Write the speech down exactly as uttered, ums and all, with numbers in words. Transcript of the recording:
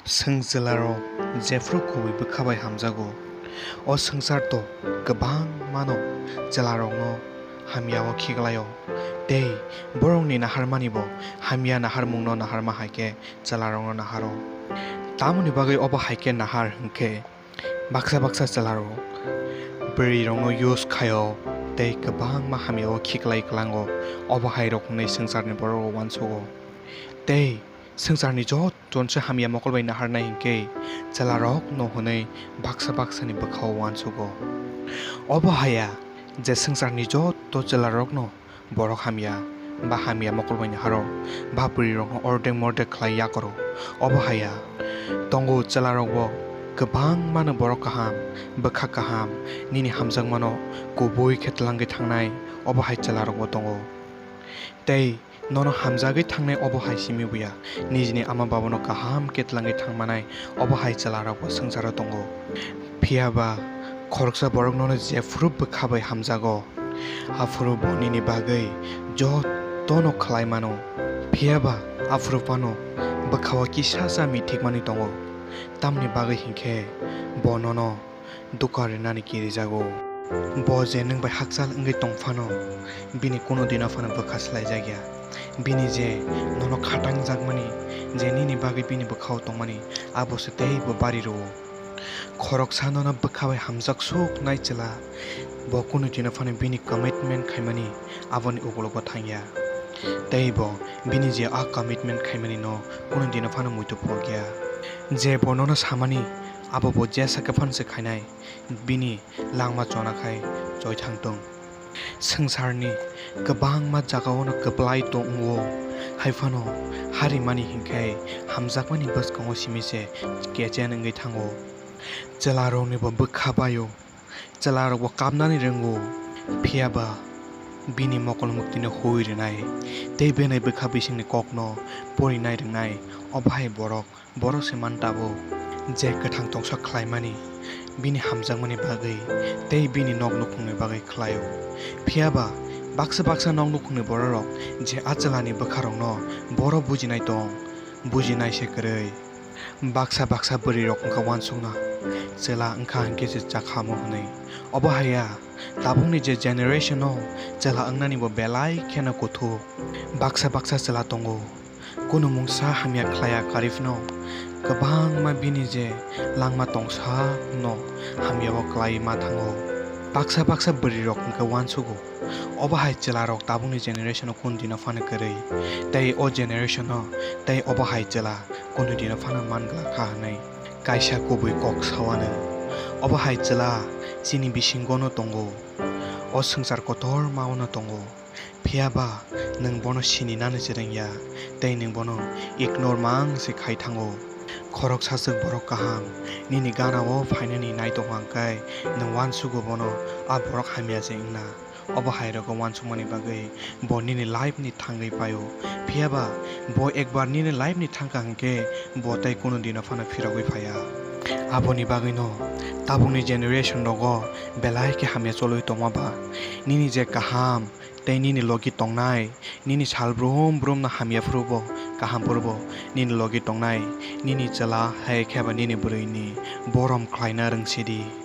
Chwng chwlarok jephru kubui bwkha bai hamjago. O swngchar to kwbangmano chwlarokno hamya o khiklaio. Tei borokni naharmani bo hamya naharmungno naharma hai khe chwlarokno naharo. Tamoni bagwi obo hai khe nahar hwnkhe baksa baksa chwlarok bwrwirokno use khaio tei kwbangma hamya o khiklai kwlango. Obo hai rok hwnwi swngcharni borok rok uansugo. Tei swngcharni joto se hamya mokol bai naharnai hinkhe chwlarokno hwnwi baksa baksani bwkhao uansugo. Obo haya je swngcharni joto chwlarokno borok hamya ba hamya mokol bai naharo ba bwrwirokno ordek mordek khlai yakoro. Obo haya tongo chwlarokbo kwbangmano borok kaham, bwkha kaham, nini hamjakmano kubui khe twlangwi thangnai, obo hai chwlarokbo tongo. Tei nono hamjagwi thangnai obo hai simi buya, nijini ama babano kaham khe twlangwi thangmanai obo hai chwlarokbo swngcharo tongo. Phiya ba khoroksa borok nono jephuru bwkha bai hamjago, aphuru bo nini bagwi jotono khlai mano. Phiya ba aphuru phano bwkha o kisa sa mithikmani tongo, tamni bagwi hinkhe bo nono dukha rinani kirijago. Bo je nwng bai hakchal wngwi tong phano, bini kunu dino phano bwkha swlaijakya. Bini je nono khatang jakmani, je nini bagwi bini bwkhao tongmani, abo se teibo bari rwo. Khoroksa nono bwkha bai hamjak suk nai chwla, bo kunu dino phano bini commitment khaimani aboni ukologo thangya. Tei bo bini je a commitment khaimani no kunu dino phano muitu phokya. Je bo nono samani, abo bo jesa khe phano se khainai, bini langma chona khai choi thang tong. Swngcharni kwbangma jagao no kwplai tongo, hai phano harimani hinkhe hamjakmani bwskango simi se kechen wngwi thango. Chwlarokni bo bwkha baio, chwlarokbo kapnani rwngo, phiya ba bini mokol muktino hui rwnai tei bini bwkha bisingni kokno porinai rwnai, obo hai borok, borok se man tabuk je kwthang tongsa khlaimani, bini hamjakmani bagwi tei bini nok nukhungni bagwi khlaio. Phiya ba baksa baksa nok nukhungni bororok je a chwlani bwkharokno boro bujinai tong, bujinai se kwrwi. Baksa baksa bwrwirok wngkha uansukna, chwla wngkha hinkhe se chakhamo hwnwi. Obo haya, tabukni je generation-o chwla wngnani bo belai kheno kuthuk. Baksa baksa chwla tongo, kunu mungsa hamya khlaiya karwi phano kwbangma bini je langma tongsa no hamya o klaiwi ma thango. Baksa baksa bwrwirok wngkha uansugo. Obo hai chwlarok tabukni generation-o kunu dino phano kwrwi, tei o generation-o tei obo hai chwla kunu dino phano man glak kha hwnwi kaisa kubui kok sao ano. Obo hai chwla chini bisingo no tongo, o swngchar kotor ma-o no tongo, phiya ba nwng bono sini nani se rwngya tei nwng bono ignore mang se khai thango. Khoroksa swk borok kaham nini gana-o phainani nai tongkha hwnkhe nwng uansugo bono a borok hamya se wngna. Obo hai rogo uansukmani bagwi bo nini life ni thangwi paio. Phiya ba bo ekbar nini life ni thangkha hwnkhe bo tei kunu dino phano phirogwi phaiya. Aboni bagwino tabukni generation rogo belai khe hamya cholwi tongma ba nini je kaham tei nini logi tongnai, nini sal brum brum no hamya phuru bo kaham phuru bo nini logi tongnai nini chwla hai khe ba nini bwrwi ni borom khlaina rwngsidi.